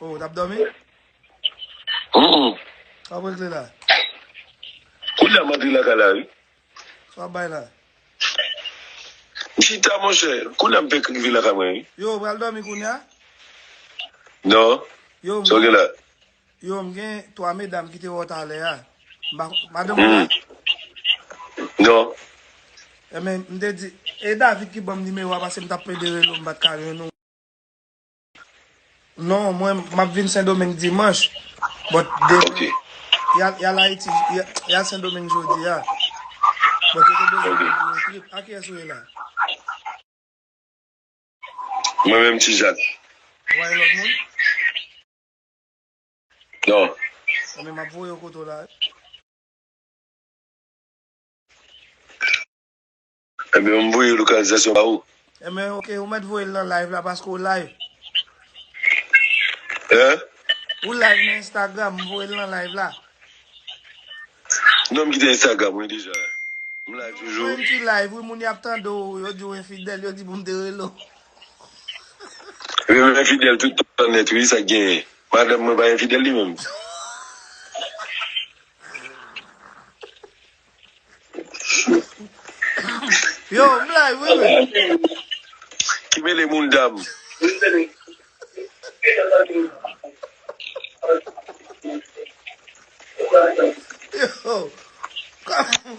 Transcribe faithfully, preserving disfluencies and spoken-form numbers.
Oh, w t ap dòmi? Mm. W ap regle la? Kounye a m antre lakay la, wi. Sa w ap bay la? M chita, monchè. Kounye a m fèk rive lakay mwen, wi. Yo, w pral dòmi kounye a? Non. Yo, m Sa w gen la? Yo, m gen twa medam ki te wè w talè a. M pa, madanm ou la? Non. Ebyen, m te di, e David ki ban m nimewo a, paske m t ap pede rele w, m pa t ka jwenn ou. Non, mwen, m ap vin Sendomeng dimanch. But demen, Ok. y al, y al Ayiti, y al, y al Sendomeng jodi a. But yo te bezwen pou yo trip. A kiyès ou ye la? Mwen menm, Ti Jak. Ou pa gen lòt moun? Non. Ebyen, m ap voye yo kote w la. Ebyen, m voye lokalizasyon ba ou. Ebyen, ok, ou mèt voye l nan live la paske w live. Hein? Ou live nan Instagram, m voye l nan live la. Non, m kite Instagram, wi, deja. M live toujou. Mwen ki live, wi, moun y ap tande w, yo di w enfidèl, yo di pou m te rele w. Wi, m enfidèl tout tan nèt, wi, sa k genyen. Madanm mwen pa enfidèl li menm. Yo, m live, wi, men. Ki mele moun dam. Yo, kòman,